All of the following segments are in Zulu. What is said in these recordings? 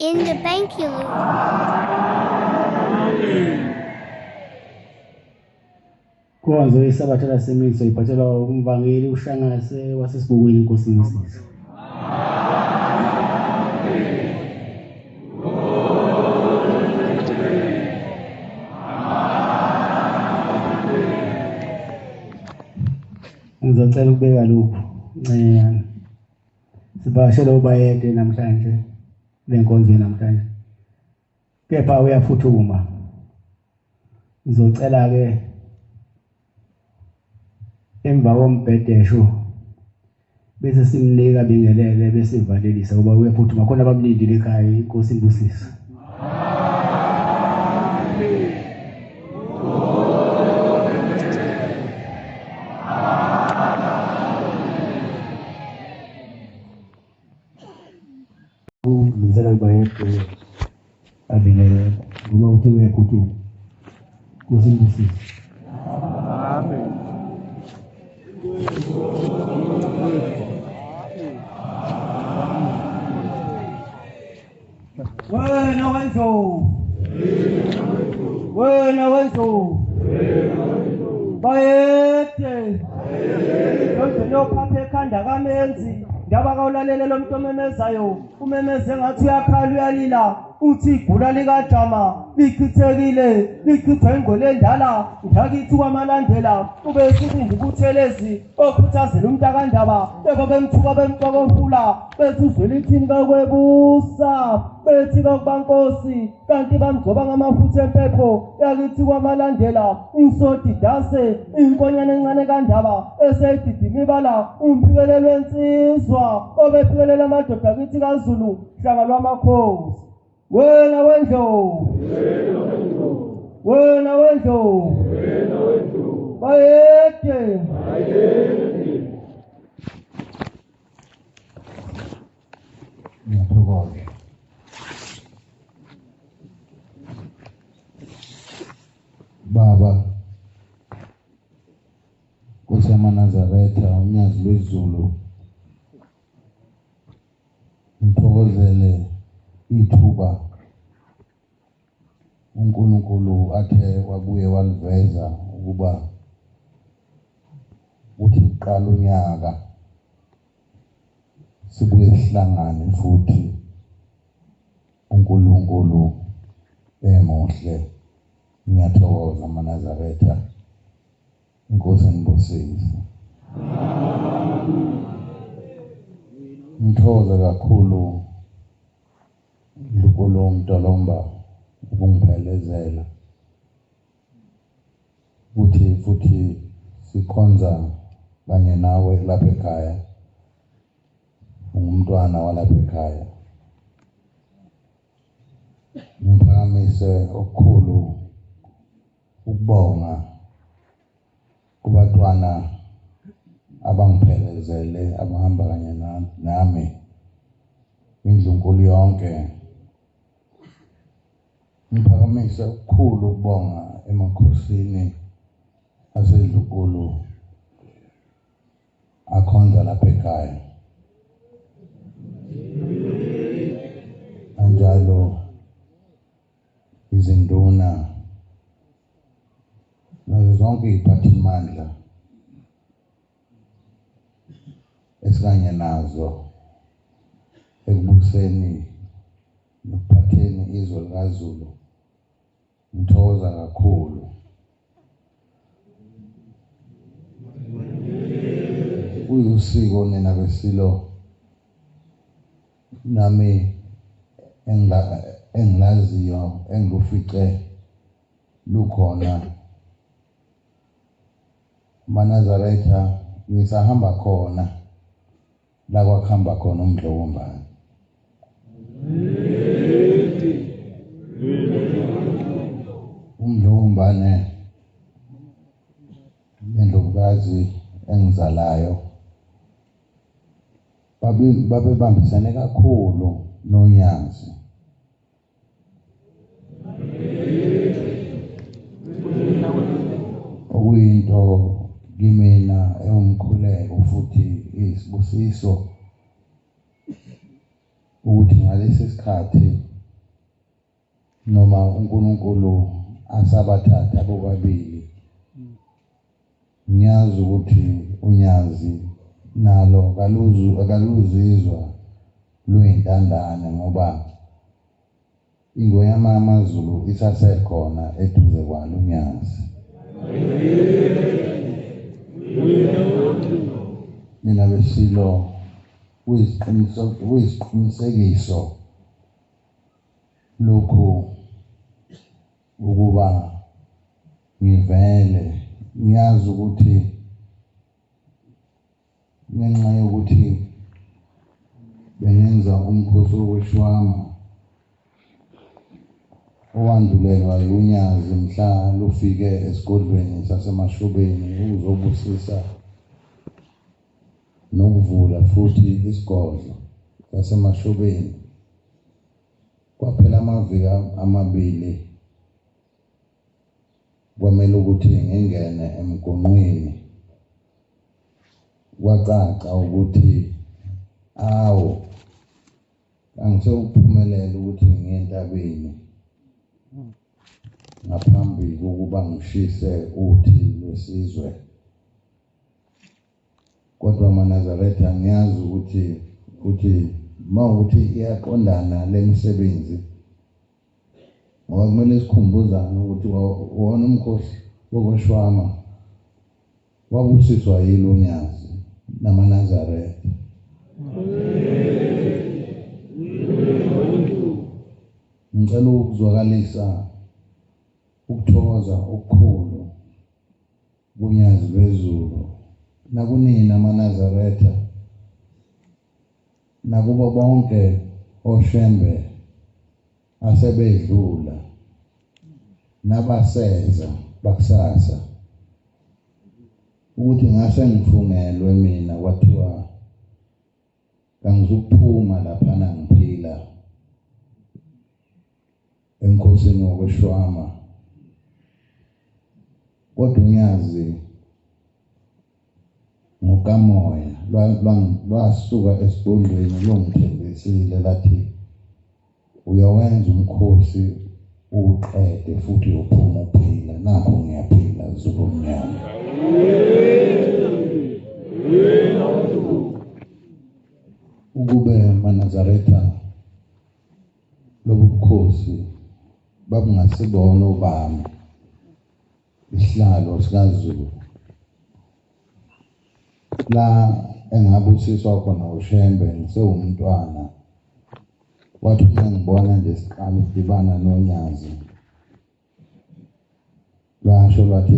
In the bank you Inkonzo yeSabatha lasemini iphathelwa umvangeli uShangase waseSibukweni Inkosi Msisi. Ngizocela ukubeka lokhu ncane. Sivakashele uBayede namhlanje lenkonzo namhlanje. Kepha uyaphuthuma. Ngizocela ke emva kombhedesho bese simnika bingelele bese sivalelisa ngoba uyaphuthuma khona abamlindile ekhaya. Inkosi imbusise. Ngizela kuBayede abingelele ngoba uthe uyaphuthuma. Inkosi imbusise. Amen. Wena wendlovu, wena wendlovu, Bayede, londweni yophapha ekhanda kamenzi, ndaba kawulalele lo muntu omemezayo, umemeze ngathi uyakhala uyalila, uthi igula likajama lichithekile, lichithwa ingqwele endala, ngakithi kwaMalandela, ube esibindi Buthelezi, okhuthazela umntakandaba, beko bemthuka bemxokomfula, bethi uzwelithini kakwebusa, bethi kakubankosi, kanti bamgcoba ngamafutha empepho, yakithi kwaMalandela, insodi dase, inkonyane encane kandaba, eseyididima ibala, umphikelelo wensizwa, obephikelela amadoda akithi kaZulu, hlanga lwamakhosi. Wena wendlovu, wena wendlovu, Bayede. Ngiyathokoza. Baba, Nkosi yamaNazaretha, uNyazi lwezulu, ngithokozele ithuba uNkulunkulu athe wabuye waliveza ukuba uthi uqala unyaka sibuye sihlangane futhi uNkulunkulu emuhle. Ngiyathokoza maNazaretha, Inkosi inibusise. Ngithokoza kakhulu Ndlunkulu Mdolomba ukungiphelezela ukuthi futhi sikhonza kanye nawe lapha ekhaya, ungumntwana walapha ekhaya. Ngiphakamise okukhulu ukubonga kubantwana abangiphelezele abahamba kanye nami indlunkulu yonke. Ngiphakamise okukhulu ukubonga emakhosini asedlunkulu akhonza lapha ekhaya, kanjalo izinduna nazo zonke iziphathimandla esikanye nazo ekubuseni nokuphatheni izwe likaZulu. Ngithokoza kakhulu. Kuyusiko nina besilo nami engilaziyo engilufice lukhona maNazaretha, ngisahamba khona la kwakuhamba khona uMdlokombane. UMdlokombane nendlovukazi engizalayo babebambisene kakhulu noNyazi. Okuyinto kimina ewumkhuleko futhi isibusiso ukuthi ngalesi sikhathi Noma uNkulunkulu asabathatha bobabili, ngiyazi ukuthi uNyazi nalo akaluzizwa luyintandane, ngoba iNgonyama yamaZulu isasekhona eduze kwalo uNyazi. Mina beSilo kuyisiqinisekiso lokhu ukuba ngivele ngiyazi ukuthi ngenxa yokuthi bengenza umkhosi wokweshwama owandulelwa uNyazi mhla lufike esigodlweni saseMashobeni ukuzobusisa nokuvula futhi isigodlo saseMashobeni. Kwaphela amaviki amabili kwamele ukuthi ngingene emgonqweni, kwacaca ukuthi awu angisewuphumelela ukuthi ngiye entabeni ngaphambi kokuba ngishise uthi lwesizwe. Kodwa maNazaretha ngiyazi ukuthi mawukuthi iyaqondana lemisebenzi, ngoba kumele sikhumbuzane ukuthi wona umkhosi wokweshwama wabusiswa yilo uNyazi namaNazaretha. Ngicela ukuzwakalisa ukuthokoza okukhulu kuNyazi lwezulu nakunina amaNazaretha nakubo bonke oShembe asebedlula nabaseza bakusasa, ukuthi ngase ngifungelwe mina kwathiwa kangizukuphuma laphana ngiphila emkhosini wokweshwama. Kodwa uNyazi ngokamoya lwasuka esigodlweni lungithembisile lathi uyowenza umkhosi uqede futhi uyophuma uphila. Nakho ngiyaphila Zulu omnyama. Ukube maNazaretha lobu bukhosi babungasibona obami isihlalo sikaZulu la engabusiswa khona uShembe ngisewumntwana, wathi uma ngibona nje siqala ukudibana noNyazi lwasho lwathi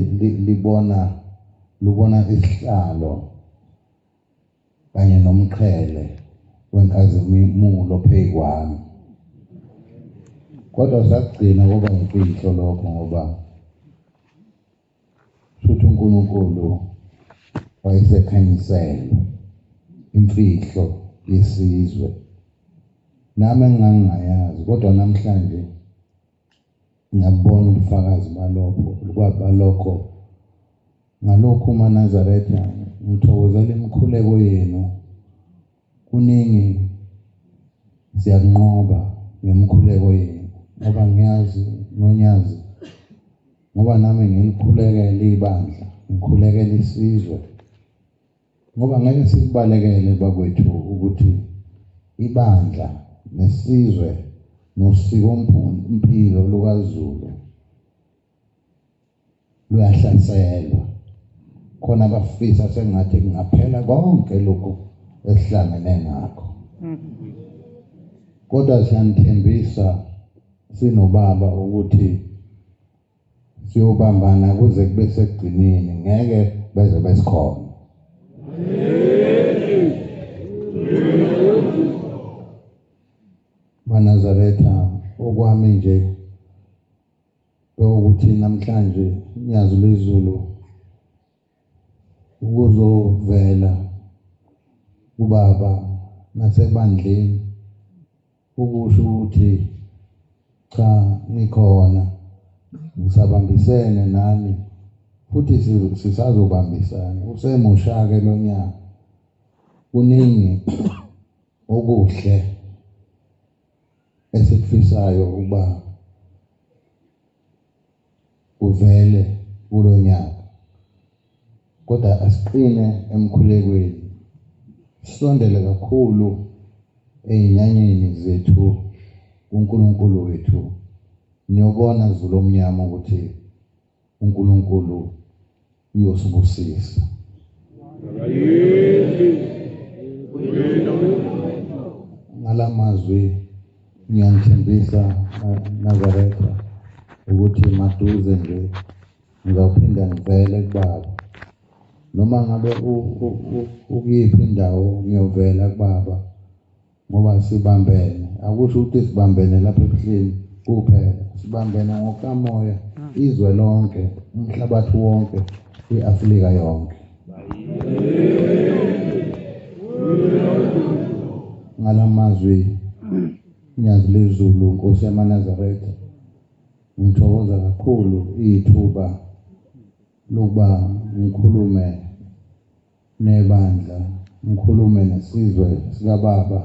lubona isihlalo kanye nomqhele wenkazimulo phezu kwami. Kodwa sakugcina kuba imfihlo lokho, ngoba futhi uNkulunkulu wayesekhanyiselwe imfihlo yesizwe nami engangingayazi. Kodwa namhlanje ngiyabona ubufakazi balokho. Ngalokhu maNazaretha ngithokozela imikhuleko yenu. Kuningi siyakunqoba ngemikhuleko yenu, ngoba ngiyazi noNyazi, ngoba nami ngilikhulekele ibandla, ngikhulekele isizwe, ngoba ngeke sikubalekele bakwethu ukuthi ibandla nesizwe nosikompilo lukaZulu luyahlaselwa. Khona abafisa sengathi kungaphela konke lokhu esihlangene ngakho, kodwa siyanithembisa sinobaba ukuthi siyobambana kuze kube sekugcineni, ngeke beze besikhona. MaNazaretha, okwami nje ukuthi namhlanje Nyazi lwezulu ukuzovela kubaba nasebandleni ukusho ukuthi cha ngikhona, ngisabambisene nani futhi sisazobambisana. Usemusha-ke lo nyaka, kuningi okuhle esikufisayo ukuba uvele kulonyaka, kodwa asiqine emkhulekweni, sisondele kakhulu ey'nyanyeni zethu kuNkulunkulu wethu. Niyobona Zulu omnyama ukuthi uNkulunkulu uyosibusisa. Ngalamazwi ngiyanithembisa Nazaretha ukuthi maduze nje ngizawuphinda ngivele kubaba, noma ngabe ukuyiphi indawo ngiyovela kubaba, ngoba sibambene. Akusho ukuthi sibambene lapha ebuhleni kuphela, sibambene ngokamoya izwe lonke, umhlabathi wonke, iAfrika yonke. Ngalamazwi Nyazi lezulu, Nkosi yamaNazaretha, ngithokoza kakhulu ithuba lokuba ngikhulume nebandla, ngikhulume nesizwe sikababa,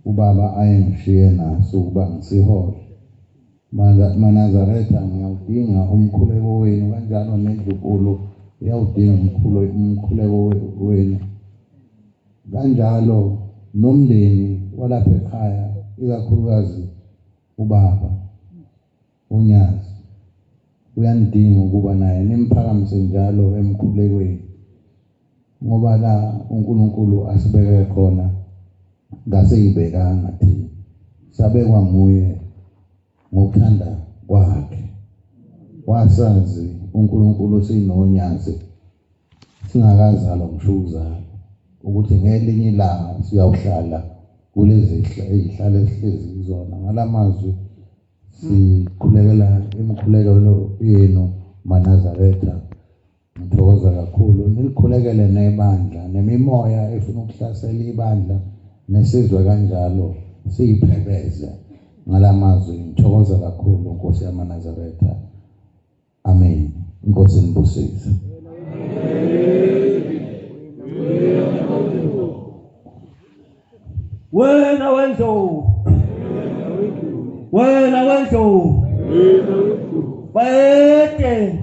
ubaba ayengishiye naso ukuba ngisihole. MaNazaretha, ngiyawudinga umkhuleko wenu, kanjalo nendlunkulu iyawudinga umkhuleko wenu, kanjalo nomndeni walapha ekhaya, ikakhulukazi ubaba uNyazi uyanidinga ukuba naye nimphakamise njalo emkhulekweni, ngoba la uNkulunkulu asibeke khona ngaseyibekanga thina, sabekwa nguye ngokuthanda kwakhe. Wasazi uNkulunkulu sinonyazi singakazalwa ngisho ukuzalwa ukuthi ngelinye ilanga siyawuhlala kulezi izihlalo esihlezi kuzona. Ngalamazwi sikhulekela imikhulekelo yenu maNazaretha. Ngithokoza kakhulu, nilikhulekele nebandla nemimoya efuna ukuhlasela ibandla nesizwe kanjalo, siyiphebeze. Ngalamazwi ngithokoza kakhulu, Nkosi yamaNazaretha. Amen. Inkosi inibusise. Wena wendlovu, wena wendlovu, bayede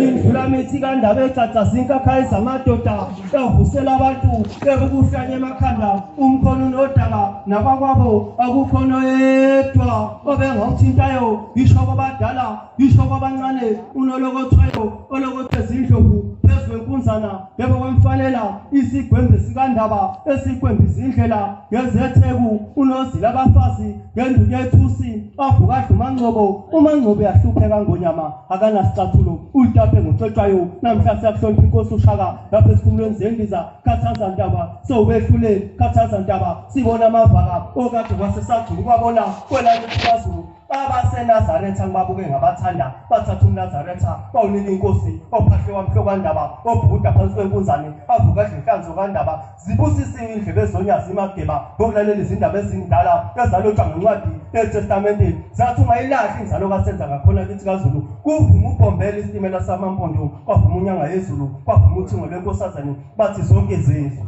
indlulamithi kaNdaba ecacaza inkakha zamadoda evusela abantu ekubuhlanye emakhanda, umkhono nodaka nabakwabo akukhona oyedwa obengawuthintayo, isho kwabadala isho kwabancane, unolokothwayo olokothwe zindlovu phezu kwenkunzana, yebo kwamfanela isigwembe sikaNdaba esikwembe izindlela ngezetheku, unozila abafazi ngenduku yethusi, avuka adla uMangcobo, uMangcobo uyahlupheka ngonyama akanasicathulo, ulitape ngocetshwayo. Namhla siyakuhlonipha inkosi uShaka lapha esikhumulweni zendiza. Khathaza ntaba sowubehlule, khathaza ntaba sibona amavaka okade kwasesagcina ukwabona kwelakithi kwaZulu. AbaseNazaretha ngibabuke ngabathanda, bathatha umNazaretha bawunika inkosi ophahle wamhlokandaba, obhukuda phansi kwenkunzane avuka adla inhlanzo kaNdaba. Zibusisiwe indlebe zonyazi imageba ngokulalela izindaba ezindala ezalotshwa ngencwadi yeTestamente, zathi ungayilahli inzalo kasenza ngakhona kithi kaZulu. Kuvuma ubhombela isitimela samaMpondo, kwavuma unyanga yezulu, kwavuma uthingo lwenkosazane, bathi zonke izizwe,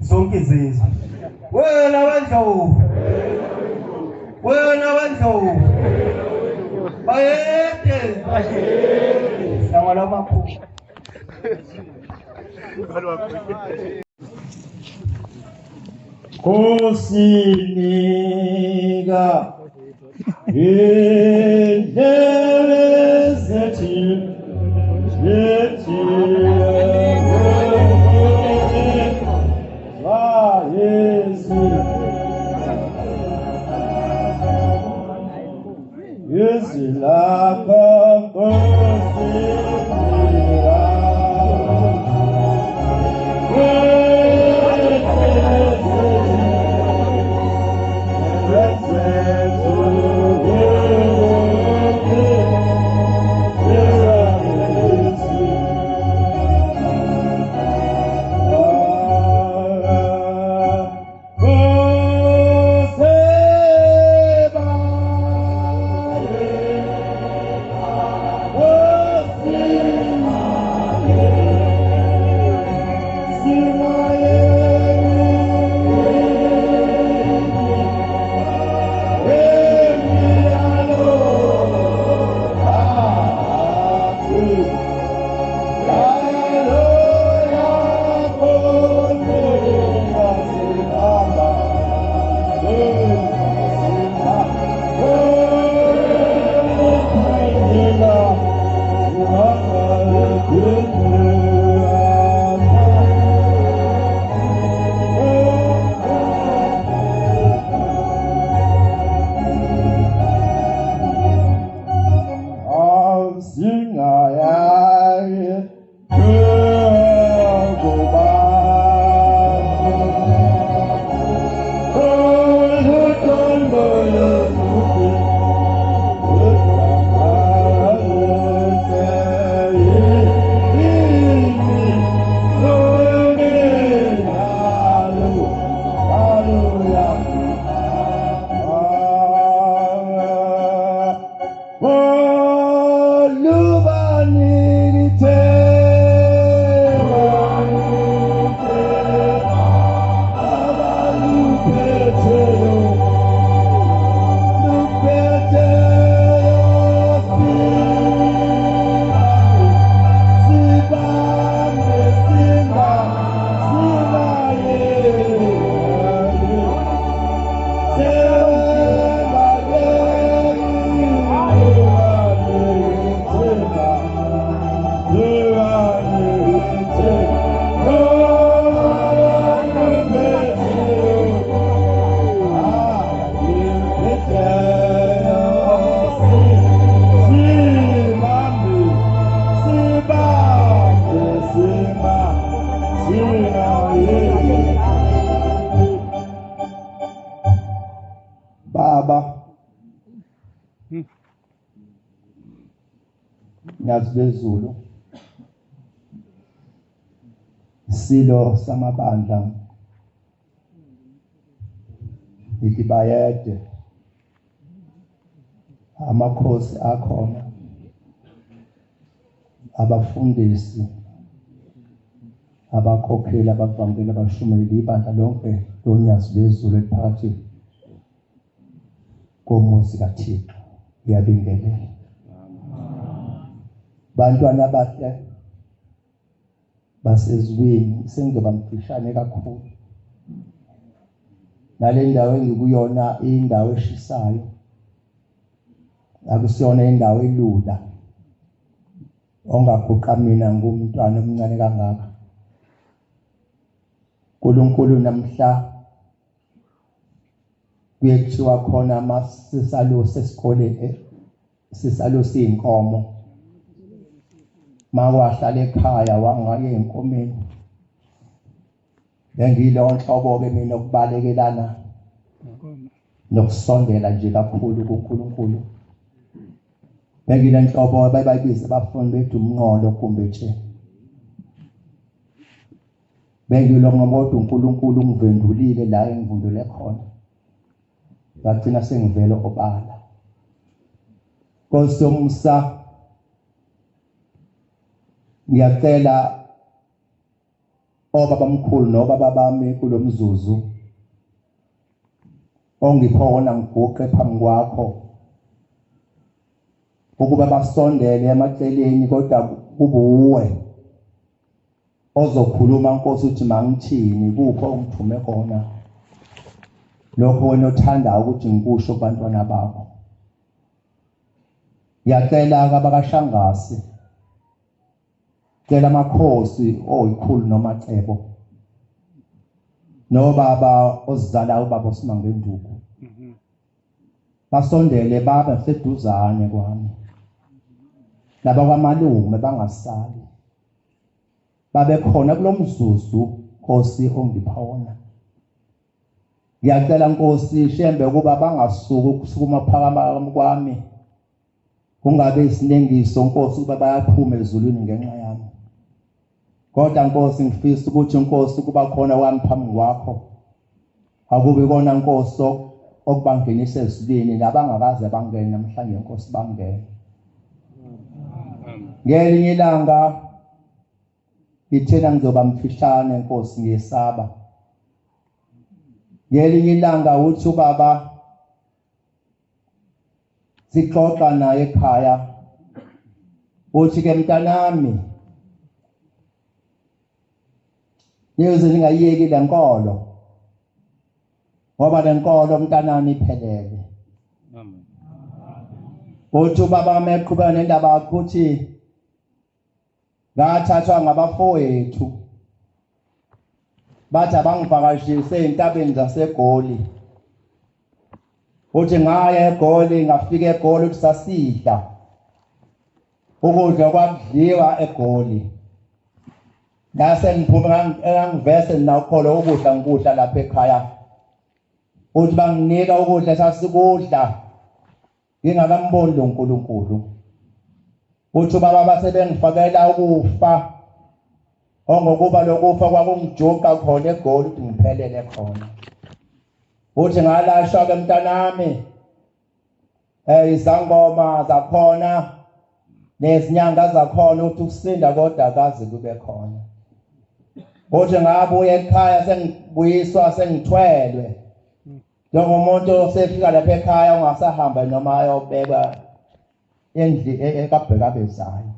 zonke izizwe. Wena wendlovu, wena wendlovu, bayede hlangwalamakhulu. Nkosi nika indlebe zethu zethu Yesu Yesu lakho Nkosi nika Baba, Nyazi lwezulu, isilo samabandla, ikibayede, amakhosi akhona, abafundisi, abakhokheli, abavangeli, abashumayeli, ibandla lonke loNyazi lwezulu eliphakathi komuzi kaThixo. Ngiyabingelela bantwana abahle basezulwini. Sengizoba mfishane kakhulu. Nale ndawo engikuyona indawo eshisayo, akusiyona indawo elula ongaguqa mina ngumntwana omncane kangaka. uNkulunkulu namhla kuye kuthiwa khona masisalusa esikoleni, sisalusa iy'nkomo, makwahlala ekhaya wangaya ey'nkomeni. Bengiyileyo nhlobo-ke mina okubalekelana nokusondela nje kakhulu kuNkulunkulu. Bengile nhlobo abayibiza abafundi bethi umnqolo kumbe nje. Bengilo ngoba kodwa uNkulunkulu ungivendulile la engivundule khona, ngagcina sengivele obala. Nkosi yomusa, ngiyacela obabamkhulu nobaba bami kulomzuzu ongipha wona, ngiguqe phambi kwakho ukuba basondele emaceleni, kodwa kubuwe ozokhuluma Nkosi uthi mangithini kupho ongithume khona, lokho wena othandayo ukuthi ngikusho kubantwana bakho. Ngiyacela abakaShangase, cela amakhosi oyikhulu nomacebo nobaba ozizala ubaba uSimangenduku basondele babe seduzane kwami, laba kwamalume bangasali, babe khona kulomzuzu Nkosi ongipha wona. Ngiyacela Nkosi Shembe ukuba bangasuki ukusukuma phakama kwami, kungabe isinengiso Nkosi ukuba bayaphuma ezulwini ngenxa yami. Kodwa Nkosi ngifisa ukuthi Nkosi kuba khona kwami phambi kwakho, akubi kona Nkosi okubangenisa ezulwini nabangakaze bangene namhlanje Nkosi bangene. Ngelinye ilanga ngithena ngizoba mfishane Nkosi, ngiyesaba. Ngelinye ilanga uthi ubaba sixoxa naye ekhaya, uthi ke mntanami niyoze ningayiyeki le nkolo, ngoba le nkolo mntanami iphelele. Uthi ubaba meqhubeka nendaba yakhe uthi ngathathwa ngabafowethu bathi abangivakashise ezintabeni zaseGoli. Uthi ngaya eGoli, ngafika eGoli uthi sasidla ukudla kwakudliwa eGoli. Ngase ngiphume ngangivese nakholo ukudla ngikudla lapha ekhaya. Uthi banginika ukudla sasikudla ngingakamboni lo uNkulunkulu. Uthi ubaba basebengifakela ukufa, ongokuba lokufa kwakungijuqa khona eGoli ukuthi ngiphelele khona. Uthi ngalashwa ke mntanami, Izangoma zakhona nezinyanga zakhona ukuthi ukusinda kodwa akaze kube khona. Uthi ngabuya ekhaya sengibuyiswa sengithwelwe njengomuntu osefika lapha ekhaya ungasahamba noma ayobekwa endli ekabhekabezayo.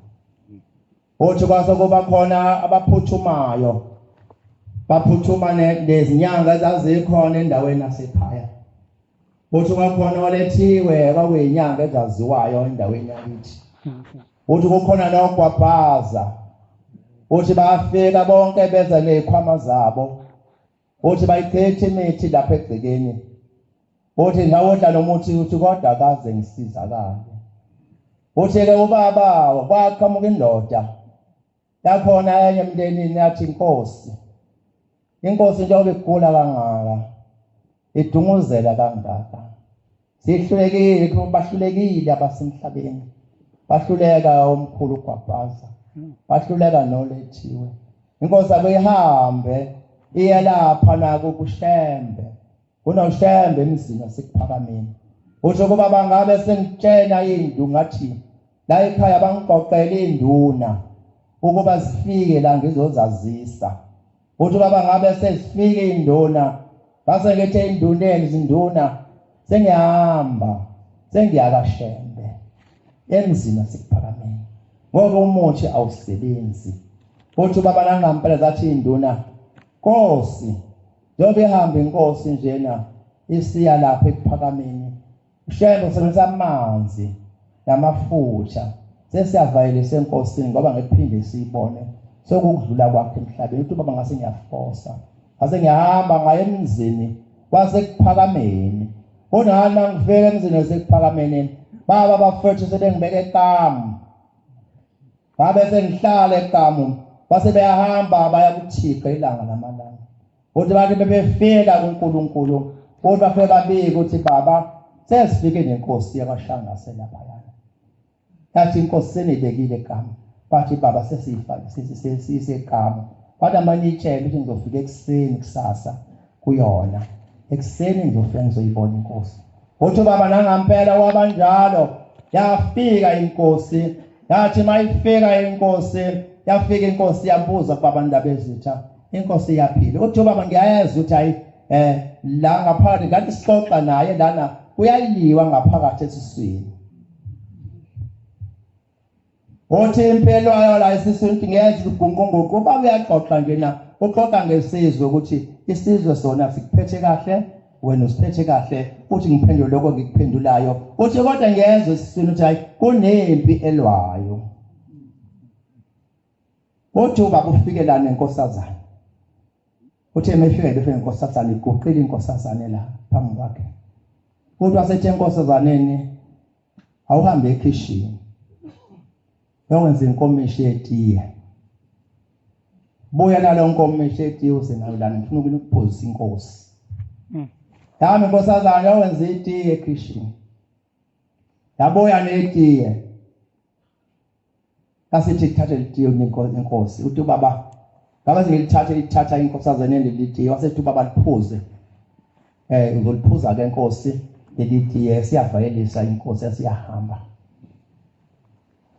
Uthi kwase kuba khona abaphuthumayo, baphuthuma nezinyanga ezazikhona endaweni yasekhaya. Uthi kwakhona olethiwe kwakuyinyanga ezaziwayo endaweni yakithi. Uthi kukhona nogwabhaza. Uthi bafika bonke beza nezikhwama zabo. Uthi bayichitha imithi lapha egcekeni. Uthi ngawudla lo muthi, uthi kodwa akaze ngisizakale. Uthi-ke ubaba kwaqhamuka indoda yakhona enye emndenini yathi inkosi, inkosi njengoba igula kangaka, idunguzela kangaka, sihlulekile, bahlulekile abasemhlabeni, bahluleka omkhulu uGwabhaza, bahluleka nolethiwe. Inkosi akuyihambe iye lapha naku kuShembe, kunoShembe emzini waseKuphakameni. Usho ukuba bangabe sengitshena indu ngathi la ekhaya bangiqoqele induna ukuba zifike la ngizozazisa. Uthi baba ngabe sezifike induna, ngase ngithe induneni, izinduna sengiyahamba sengiya kaShembe emzini waseKuphakameni ngoba umuthi awusebenzi. Uthi ubaba nangampela zathi induna, Nkosi, njengoba ihamba inkosi njena isiya lapha ekuphakameni, uShembe usebenzisa amanzi namafutha, sesiyavayelisa enkosini ngoba ngephinde siyibone sokukudlula kwakhe emhlabeni. Uthi ubaba ngase ngiyafosa, ngase ngiyahamba ngaye emzini wasekuphakameni. Kunani mangifika emzini wasekuphakameni, baba bafethu sebengibeke ekamu, ngabe sengihlala ekamu, base beyahamba baya kuThixo ilanga namalanga. Uthi bathi bebefika kuNkulunkulu, uthi bafike babike ukuthi baba sesifike nenkosi yakwaShangase laphayana. Yathi inkosi senibekile ekamu, bathi baba sesiyifake sesiyisekamu. Bathi amanye itshele ukuthi ngizofika ekuseni kusasa kuyona, ekuseni ngizofika ngizoyibona inkosi. Uthi baba nangampela wabanjalo, yafika inkosi. Yathi mayifika inkosi, yafika inkosi yabuza kubaba Ndabezitha, inkosi iyaphila. Uthi ubaba ngiyayeza ukuthi hayi la ngaphakathi ngathi sixoxa naye lana kuyaliwa ngaphakathi esiswini. Uthi impilo yayo la esiswini ukuthi ngiyeza ugunqunguqu. Ubaba uyaxoxa nje na, uxoxa ngesizwe ukuthi isizwe sona sikuphethe kahle, wena usiphethe kahle. Uthi ngiphendule lokho ngikuphendulayo. Uthi kodwa ngiyezwa esiswini ukuthi hayi kunempi elwayo. Uthi ubaba ufike la nenkosazana. Uthi emefika befike inkosazana iguqile inkosazane la phambi kwakhe. Uthi wasethe enkosazaneni awuhambe ekhishini yokwenza inkomishi yetiye, buya nalo nkomishi yetiye uze nayo lana, ngifuna ukuphuzisa inkosi. Yami inkosazana yokwenza itiye ekhishini, yabuya netiye, Asithi thathe litiye inkosi. Uthi ubaba ngabe sengilithathe ithatha inkosazane lelitiye, wasethi ubaba liphuze. Uzoliphuza ke inkosi lelitiye, siyavayelisa inkosi siyahamba.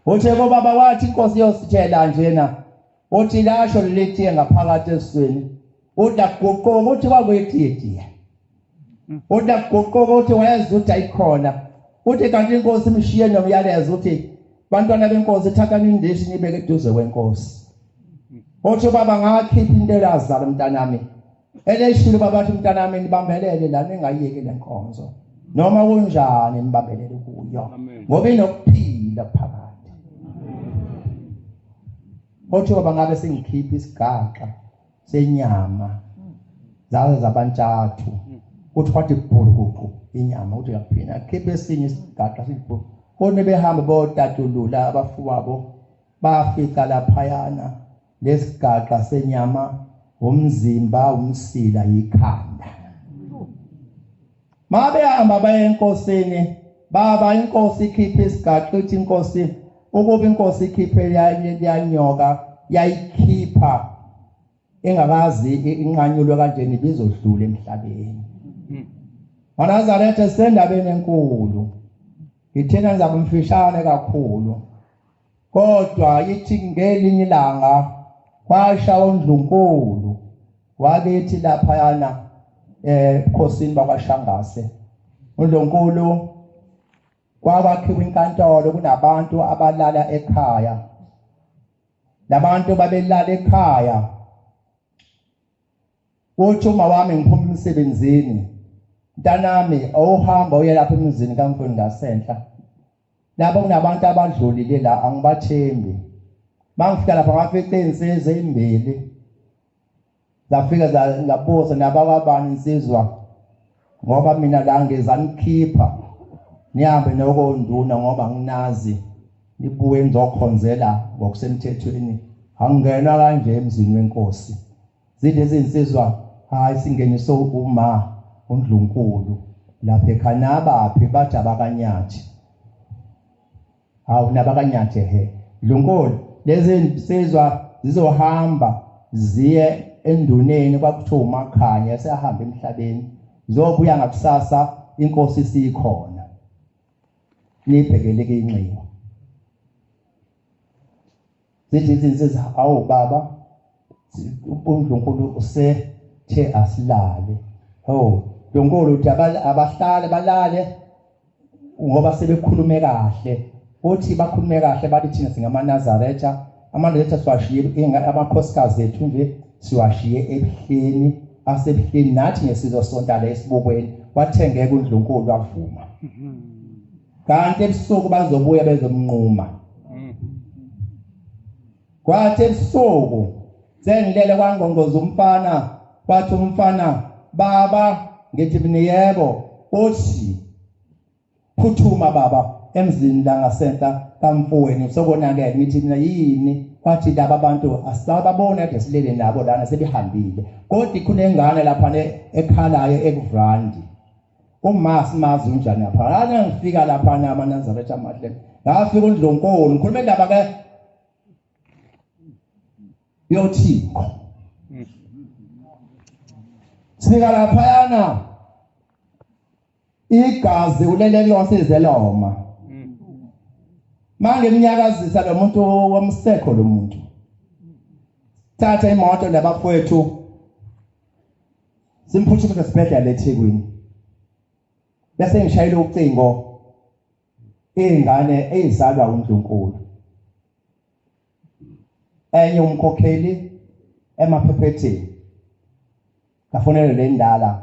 Uthe kobaba wathi inkosi yosithela njena, uthi lasho lelitiye ngaphakathi esiswini, uthi akuguquka, uthi kwakuyitiye. Uthi akuguquka, uthi wayeza ukuthi ayikhona. Uthi kanti inkosi imshiye nomyalezo uthi bantwana benkosi thathani indishi nibeke eduze kwenkosi. Uthi ubaba ngakhipha into elazala mntanami. Eleshilo baba athi mntanami nibambelele la ningayiyeki lenkonzo. Noma kunjani nibambelele kuyo ngoba inokuphila phakathi. Uthi baba ngabe sengikhipha isigaxa senyama zaze zabantshathu, uthi kwathi bhulukuqu inyama, uthi uyaphinda akhiphe esinye isigaxa sibhulu. Kodwa behamba botatulula abafuwabo bafica laphayana lesigaxa senyama, umzimba, umsila, yikhanda. Mabehamba baye enkosini, baba inkosi ikhiphe isigaxa, ithi inkosi ukuba inkosi ikhiphe yanyoka yayikhipha engakazi inqanyulwe kanjeni ibizodlula emhlabeni. MaNazaretha sendabeni enkulu. Ngithena ngizabe mfishane kakhulu. Kodwa ithi ngelinye ilanga kwasha uNdlunkulu wakithi laphayana ebukhosini bakwaShangase. UNdlunkulu kwakwakhiwa inkantolo kunabantu abalala ekhaya. Labantu babelala ekhaya. Uthi uma wami ngiphuma emsebenzini mntanami awuhamba uye lapha emzini kamfuni ngasenhla lapho kunabantu abadlulile la angibathembi mangifika lapha ngafica iy'nsizwa ey'mbili zafika ngabuza nabakwabani insizwa ngoba mina la ngizanikhipha nihambe nokonduna ngoba nginazi nibuye nizokhonzela ngokusemthethweni angingenwa kanje emzini wenkosi Zithi izinsizwa hayi singeniswe uma uNdlunkulu lapha ekhaya nabaphi bathi abakanyathi. Hawu nabakanyathi he. Ndlunkulu lezi nsizwa zizohamba ziye enduneni kwakuthiwa uMakhanya esehamba emhlabeni zobuya ngakusasa inkosi isikhona nibhekele ke inxiwa Zithi izinsizwa awu baba uNdlunkulu usethe asilale. Oh, Ndlunkulu uthi abahlale balale ngoba sebekhulume kahle. Uthi bakhulume kahle bathi thina singamaNazaretha, amaNazaretha siwashiye amakhosikazi ethu nje siwashiye ebuhleni asebuhleni nathi ngesizosonta la esibukweni wathengeka uNdlunkulu wavuma. Kanti ebusuku bazobuya bezomnquma. Kwathi ebusuku sengilele kwangqongqoza umfana kwathi umfana baba ngithi mina yebo uthi phuthuma baba emzini la ngasenhla kamfowenu sokonakele ngithi mina yini kwathi laba bantu asababona kade silele nabo lana sebehambile kodwa kunengane lapha ekhalayo ekuvrandi Uma simazi unjani lapha. Lana ngifika lapha na amaNazaretha amahle. Ngafika uNdlunkulu, ngikhuluma indaba ke yothiko. Sifika laphayana igazi ulele kulona size loma. Manje ngimnyakazisa lo muntu wamsekho lo muntu. Thatha imoto nabafowethu Simphuthumise esibhedlela eThekwini. Bese ngishayela ucingo ingane eyizalwa uNdlunkulu. Enye umkhokheli emaphephethini. Ngafonela le ndala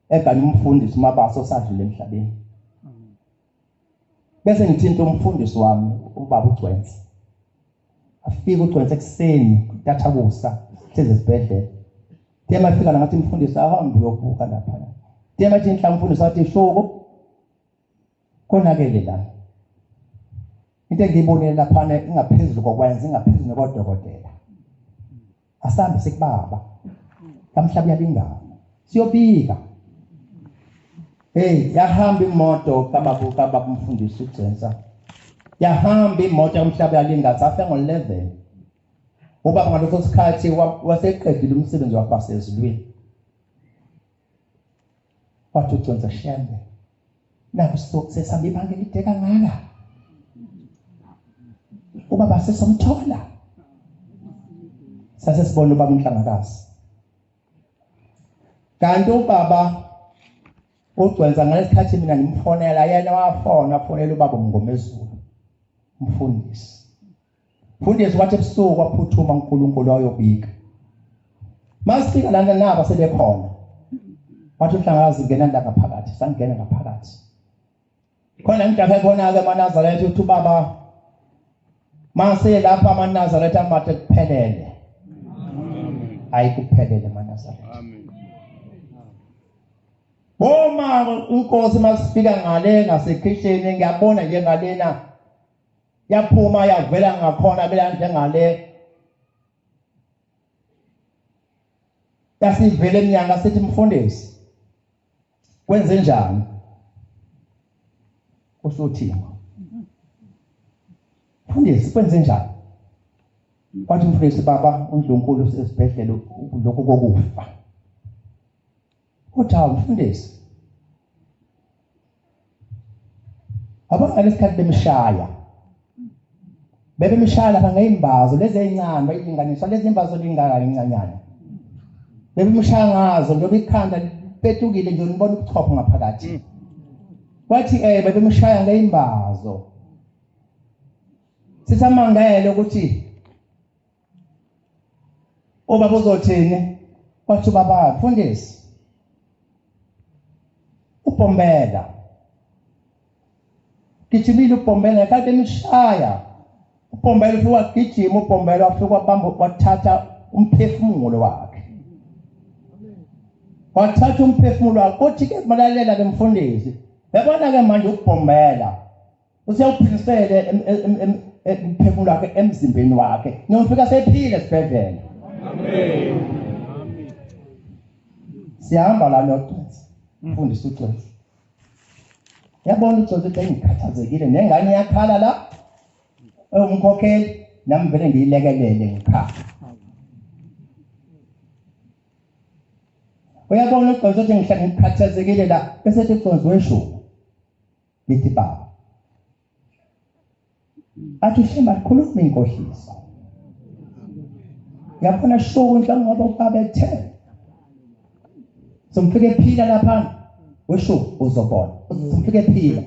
egane umfundisi uMabaso osadlule emhlabeni. Bese ngithinta umfundisi wami ubaba uGcwensa. Afike uGcwensa ekuseni kuthatha kusa hlezi esibhedlela. Tema fika la ngathi mfundisi ahambe uyobuka lapha. Tema ethi inhla mfundisi wathi shuku konakele la. Into engiyibonile laphana ingaphezulu kokwenza ingaphezulu nokodokotela. Asambe sikubaba. Kamhlaba uyalingana. Siyobika. Hey, yahamba imoto kababa kababa umfundisi uGcensa. Yahamba imoto yomhlaba uyalingana safe ngo-11. Ubaba ngaleso sikhathi waseqedile umsebenzi wakhe wasezulwini. Wathi uGcensa shembe. Naku sesihamba ibanga elide kangaka. Ubaba sesomthola. Sase sibona ubaba uNhlangakazi. Kanti ubaba uGcwensa ngalesikhathi mina ngimfonela yena wafona wafonela ubaba uMngomezulu umfundisi. Mfundisi wathi ebusuku waphuthuma uNkulunkulu wayobika. Masifika lana naba sebekhona. Wathi uNhlangakazi ngena la ngaphakathi, sangena ngaphakathi. Khona ngijahe khona-ke amaNazaretha ukuthi ubaba mase lapha amaNazaretha amathe kuphelele. Ayi kuphelele amaNazaretha. Boma inkosi masifika ngale ngasekhishini ngiyabona nje ngalena yaphuma yavela ngakhona bela njengale yasivele emnyango asithi mfundisi kwenze njani kusho uThingo mfundisi kwenze njani wathi mfundisi baba uNdlunkulu usesibhedlela lokhu kokufa uthi hawu mfundisi Yabona ngalesikhathi bemshaya, bebemshaya lapha ngey'mbazo lezi ey'ncane bayilinganiswa lezi imbazo lingaka incanyana, bebemshaya ngazo njengoba ikhanda lipetukile nje nibona ubuchopho ngaphakathi. Kwathi bebemshaya ngey'mbazo, sisamangele ukuthi ubaba uzothini. Wathi ubaba, mfundisi, ubhombela gijimile, ubhombela kade emshaya ubhombela, ufike wagijima ubhombela, wafika wabamba wathatha umphefumulo wakhe, wathatha umphefumulo wakhe. Uthi ke malalela ke mfundisi, yabona ke manje ukubhombela useyawuphilisele umphefumulo wakhe emzimbeni wakhe, niyofika sephile esibhedlela. Amen. Siyahamba la noCwensi, mfundisi uCwensi. Yabona uCwensi ukuthi ngikhathazekile, nengane iyakhala la, umkhokheli nami vele ngiyilekelele ngikhala. Uyabona uCwensi ukuthi ngikhathazekile la, bese ethi uCwensi weshuku. Ngithi baba, athi uShembe alikhuluma inkohliso. Yabona shuku njengoba ubaba ethe somfike ephila lapha, weshuku uzobona somfike ephila.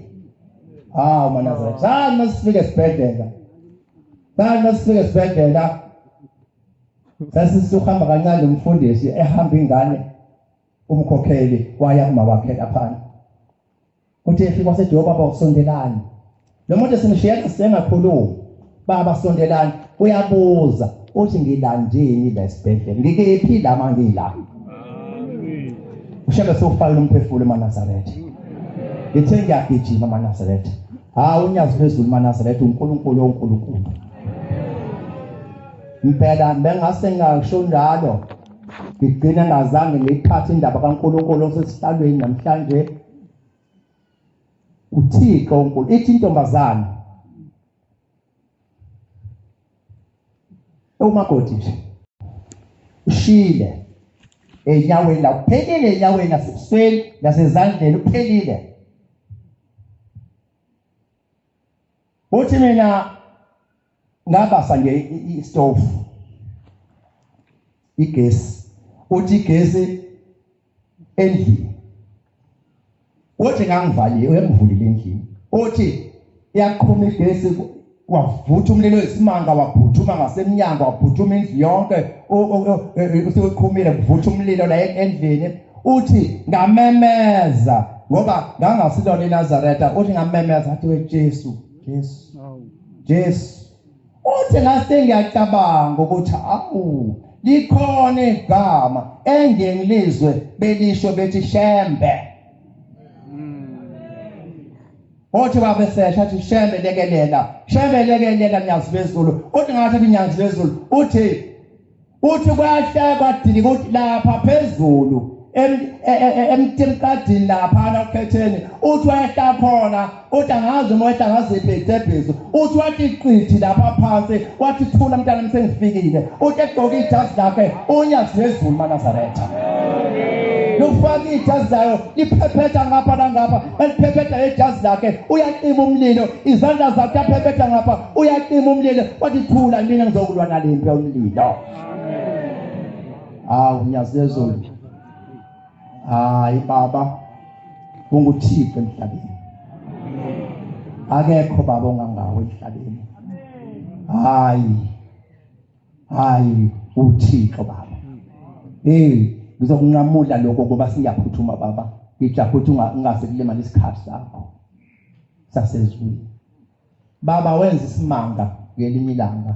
Hawu maNazaretha, sani masifike esibhedlela, sani masifike esibhedlela, sasisuhamba kancane umfundisi ehamba ingane, umkhokheli waya kuma wakhe laphana. Uthi efika wasethi, baba usondelani, lo muntu esimshiya sengakhulumi, baba sondelani. Uyabuza uthi ngilandini la esibhedlela, ngikephi la mangila? uShembe sewufakile umphefumulo emaNazaretha. Ngithe ngiyagijima emaNazaretha, hawu unyazi phezulu emaNazaretha, uNkulunkulu oNkulunkulu impela. Bengase ngingasho njalo, ngigcine ngazange ngiyiphathe indaba kaNkulunkulu osesihlalweni namhlanje. uThixo uNkulunkulu. Ithi intombazana umakoti nje ushile enyaweni la, uphelile enyaweni nasebusweni nasezandleni, uphelile. Uthi mina ngabasa nje istofu igesi, uthi igesi endlini, uthi ngangivalile, uyangivulile endlini, uthi iyaqhuma igesi, wavutha umlilo wesimanga, waphuthuma ngasemnyango, waphuthuma indlu yonke, usuqhumile kuvutha umlilo la endlini. Uthi ngamemeza ngoba ngangasilona iNazaretha, uthi ngamemeza athi we Jesu, Jesu, Jesu. Uthi ngase ngiyacabanga ukuthi awu likhona igama engiyengilizwe belisho bethi Shembe. Uthi babesesha athi Shembe lekelela, Shembe lekelela Nyazi lwezulu. Uthi ngathi athi Nyazi lwezulu, uthi kwahle kwadilika, uthi lapha phezulu emtimqadini laphana okhetheni, uthi wehla khona, uthi angazi uma wehla ngaziphi iy'tebhiso, uthi wathi qithi lapha phansi, wathi thula mntana sengifikile. Uthi egqoke ijazi lakhe unyazi lwezulu maNazaretha, lufaka ijazi layo liphephetha ngapha nangapha, eliphephetha ijazi lakhe, uyaqima umlilo, izandla zakhe aphephetha ngapha, uyaqima umlilo, wathi thula mina ngizokulwa nalempi yomlilo. Hawu Nyazi lwezulu, hayi baba unguThixo emhlabeni, akekho baba ongangawe emhlabeni. Hayi hayi uThixo baba. Hey, ngizokunqamula lokho ngoba siyaphuthuma baba, ngijaha ukuthi ungase kulimala isikhathi sakho sasezulwini. Baba wenza isimanga ngelinye ilanga,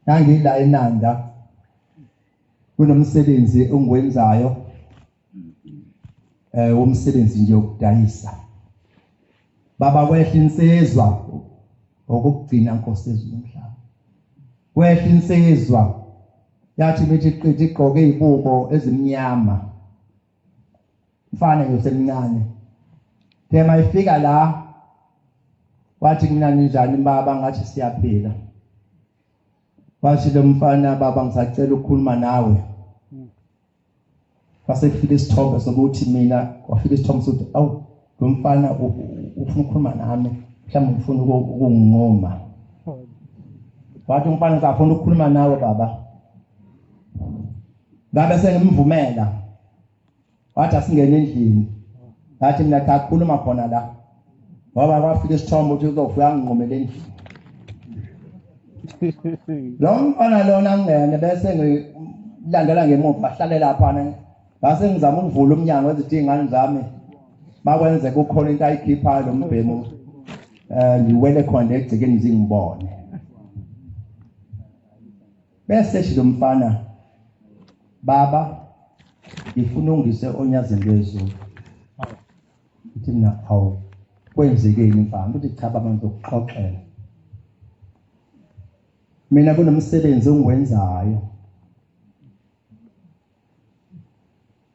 ngangila eNanda kunomsebenzi engiwenzayo, umsebenzi nje wokudayisa. Baba kwehla insizwa okugcina Nkosi ezulu nomhlaba, kwehla insizwa yathi bethi qithi igqoke izibuko ezimnyama, mfana nje usemncane. Thema ifika la wathi mina ninjani baba, ngathi siyaphila. Wathi lo mfana baba ngisacela ukukhuluma nawe. Kwase kufika isithombe sokuthi mina, kwafika isithombe sokuthi awu lo mfana Ufuna ukukhuluma nami, mhlawumbe ufuna ukunginqoma. Wathi umfana ngafuna ukukhuluma nawe baba. Ngabe sengimvumela. Wathi asingene endlini. Ngathi mina cha, khuluma khona la. Ngoba kwafika isithombe ukuthi uzofika anginqumele endlini. Lo mfana lona ngene bese ngilandela ngemuva, ahlale lapha. Ngase ngizama ukuvula umnyango ezithi iy'ngane zami bakwenze kukhona into ayikhiphayo lo mbhemu, ngiwele khona egcekeni zingibone. Bese ethi lo mfana, baba ngifuna ungise onyazini lwezulu. Ngithi mina, awu, kwenzekeni mfana? Uthi cha baba, ngizokuxoxela. Mina kunomsebenzi engiwenzayo,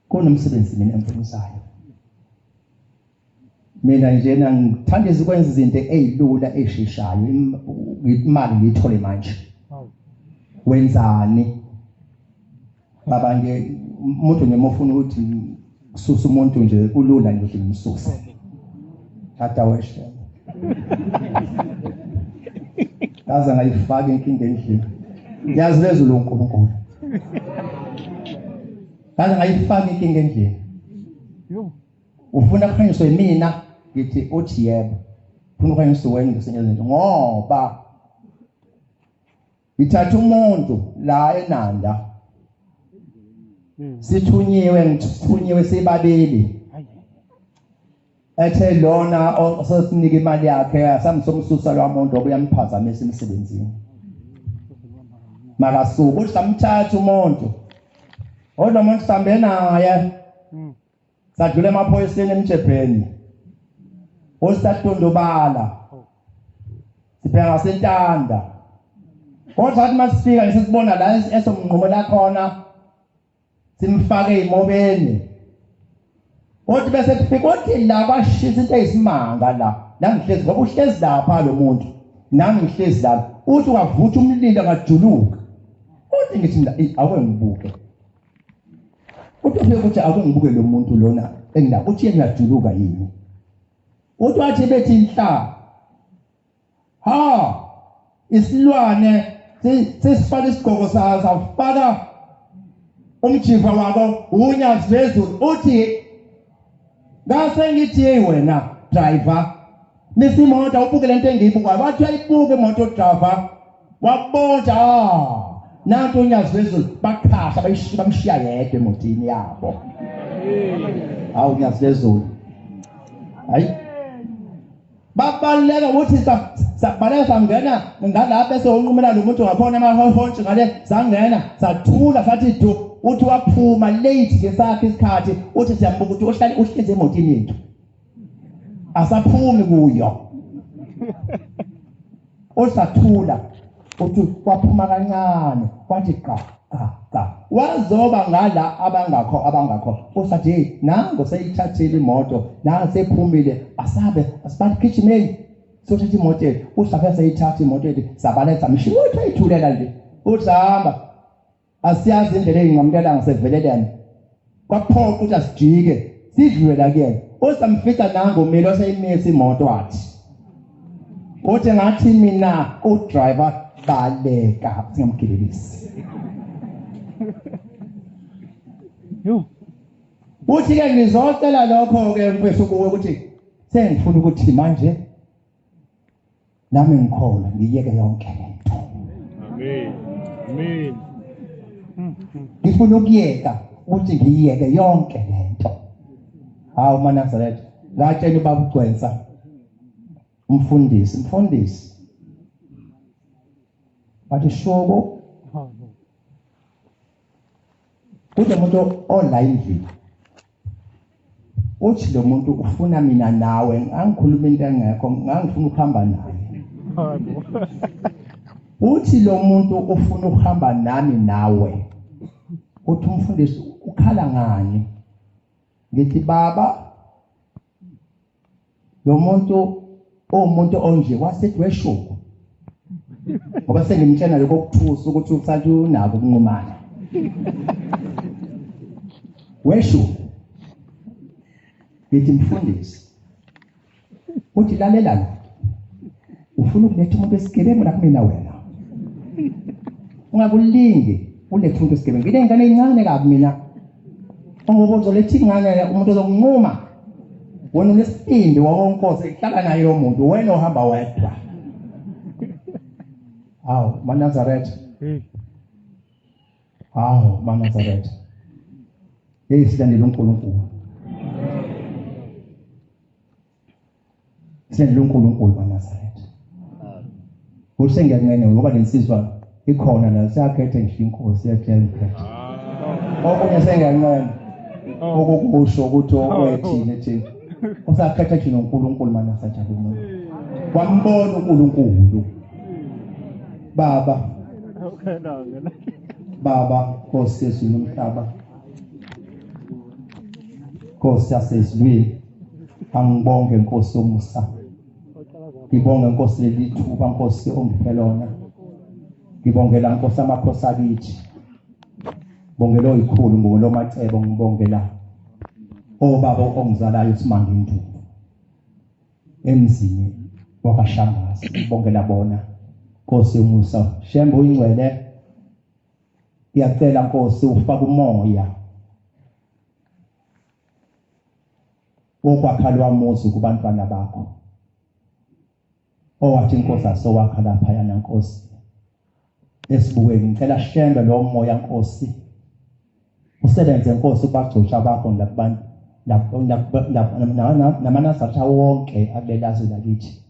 kunomsebenzi mina engiwenzayo. Mina njena ngithanda ukwenza izinto ezilula ezisheshayo, imali ngiyithole manje. Wenzani baba? Nje umuntu nje ufuna ukuthi kususa umuntu nje kulula nje ukuthi ngimsuse. Tata weshe ngaze ngayifaka inkinga endlini, yazi lezulu uNkulunkulu, ngaze ngayifaka inkinga endlini. Ufuna kukhanyiswe mina? Ngithi, uthi yebo, ufuna ukukhanyiswa wena ngesinye izinto, ngoba ngithatha umuntu la eNanda, sithunyiwe, ngithunyiwe sibabili, ethe lona osesinika imali yakhe asamsomsusa lwamuntu obuyamphazamisa emsebenzini, makasuka. Uthi samthatha umuntu, kodwa umuntu sambe naye sadlula emaphoyiseni emjebheni, osatondobala sibheka ngasentanda, kodwa sathi masifika nje sesibona la esomnqumela khona, simfake ey'mobeni. Kodwa bese kufika, othi la kwashisa into eyisimanga la la ngihlezi, ngoba uhlezi lapha lo muntu, nami ngihlezi lapha, uthi wavutha umlilo ngajuluka. Uthi ngithi mina, "Eyi, ake ngibuke." Uthi ufike ukuthi ake ngibuke lo muntu lona engina, uthi yena uyajuluka yini? Uthi wathi bethi nhla, ha, isilwane sesifaka isigqoko sayo, safaka umjiva wako unyazi lwezulu. Uthi ngase ngithi, hey wena driver, misa imoto ubuke lento engiyibukayo. Wathi uyayibuka imoto driver, wabona, ah, nantu unyazi lwezulu. Bakhasha bayishiya, bamshiya yedwa emotini yabo. Hawu, unyazi lwezulu, hayi, babaleka. Ukuthi sabaleka sangena ngala, bese unqumela lo muntu ngakhona amahontshi ngale, sangena sathula sathi du. Uthi waphuma late ngesakhe isikhathi. Uthi siyambuka ukuthi uhlale uhlezi emotini yethu, asaphumi kuyo, osathula. Uthi waphuma kancane, wathi qa qa qa, wazoba ngala abangakho abangakho. Usathi, hey, nango seyithathile imoto, nango sephumile, asabe asibagijimeni sothatha imoto yethu. Usafe seyithatha imoto yethu, sabaletha mshiya. Uthi ayithulela nje, uthi hamba, asiyazi indlela eyinqamukela ngaseveleleni, kwaphoqa ukuthi asijike sidlule la kuyena. Usamfica nango umile, oseyimisa imoto. Wathi, uthi ngathi mina udriver, baleka singamgibelisi. Uthi ke ngizocela lokho ke mfethu kuwe ukuthi sengifuna ukuthi manje nami ngikhona ngiyeke yonke lento. Amen. Amen. Ngifuna ukuyeka, ukuthi ngiyeke yonke lento. Hawu maNazaretha, ngatshela ubaba uGcwensa, umfundisi, mfundisi, wathi shoko kunomuntu ola endlini, uthi lo muntu ufuna mina nawe. Ngangikhuluma into engekho, ngangifuna ukuhamba naye. Uthi lo muntu ufuna ukuhamba nami nawe. Uthi umfundisi ukhala ngani? Ngithi baba, lo muntu uwumuntu onje. Wasethi weshuku, ngoba sengimtshela lokho okuthusa ukuthi usathi unako ukunqumana. Weshuku, ngithi mfundisi, Uthi lalela la, ufuna ukuletha umuntu wesigebengu la kumina wena, ungakulingi ulethe umuntu wesigebengu. Nginey'ngane ey'ncane kabi mina, ngoba uzoletha ingane umuntu ozokunquma wena unesibindi wakonkosi hlala naye lo muntu, wena ohamba wedwa. Hawu maNazaretha, hawu maNazaretha, hey silandele uNkulunkulu, silandele uNkulunkulu maNazaretha. Kuthi sengiyanqena ngoba lensizwa ikhona la, siyakhetha nje inkosi yatshela ngiphethe okunye, sengiyanqena okukusho ukuthi okwethini thina usakhetha nje noNkulunkulu maNazaretha. Umuntu wambona uNkulunkulu. Baba, Baba Nkosi yezulu nomhlaba, Nkosi yasezulwini, angibonge Nkosi yomusa, ngibonge Nkosi leli thuba Nkosi ongiphe lona, ngibongela Nkosi amakhosi akithi, ngibongela oyikhulu, ngibongela omacebo, ngibongela obaba ongizalayo uSimanga Induku emzini wakwaShangase, ngibongela bona Nkosi yomusa. Shembe uyingcwele, ngiyacela Nkosi ufake umoya wokwakha lwamuzi kubantwana bakho, owathi Nkosi asowakha laphayana Nkosi esibukweni. Ngicela Shembe lo moya Nkosi usebenze Nkosi kubagcotsha bakho nakubantu namaNazaretha wonke akulelazwe lakithi.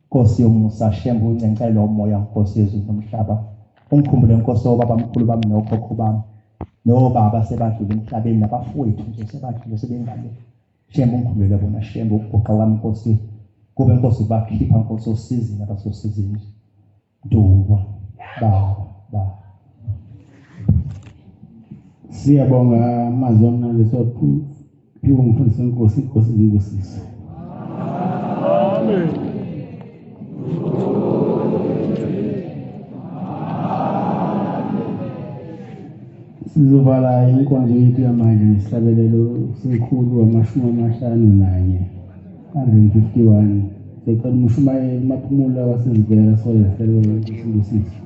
Nkosi yomusa Shembe uncencela umoya Nkosi yezulu nomhlaba, ungikhumbule Nkosi obaba mkhulu bami nokhokho bami nobaba sebadlule emhlabeni nabafowethu nje sebadlule sebengale. Shembe ungikhumbule bona Shembe, ukuguqa kwami Nkosi kube Nkosi ubakhipha Nkosi osizini abasosizini. Ntungwa baba baba. Siyabonga amazwi amnandi siwaphiwe umfundisi wenkosi, inkosi izibusise. Amen. Sizovala inkonzo yethu yamanje ngesihlabelelo sekhulu 51, 151. Siyacela umshumayeli Maphumulo wasezibheka sole sihlabelelo isibusise.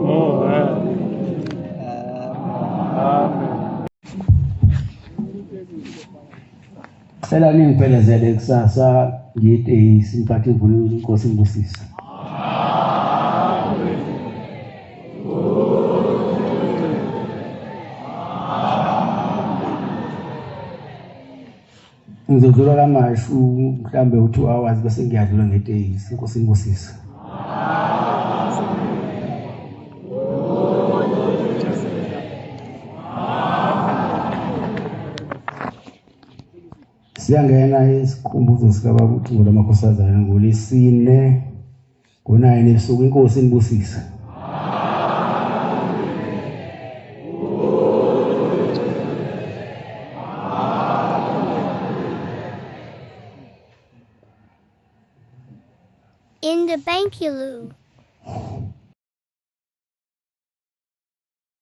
Oh, Amen. Cela ningiphelezele kusasa ngiyitekisi ngiphathe imvunulo, inkosi ingibusise. Ngizodlula kamashu mhlambe u-2 hours bese ngiyadlula ngetekisi, inkosi ingibusise. Siyangena isikhumbuzo sikababa uThingo lamakhosazana ngoLwesine ngo-9 ebusuku, inkosi inibusise. In the Bankilu.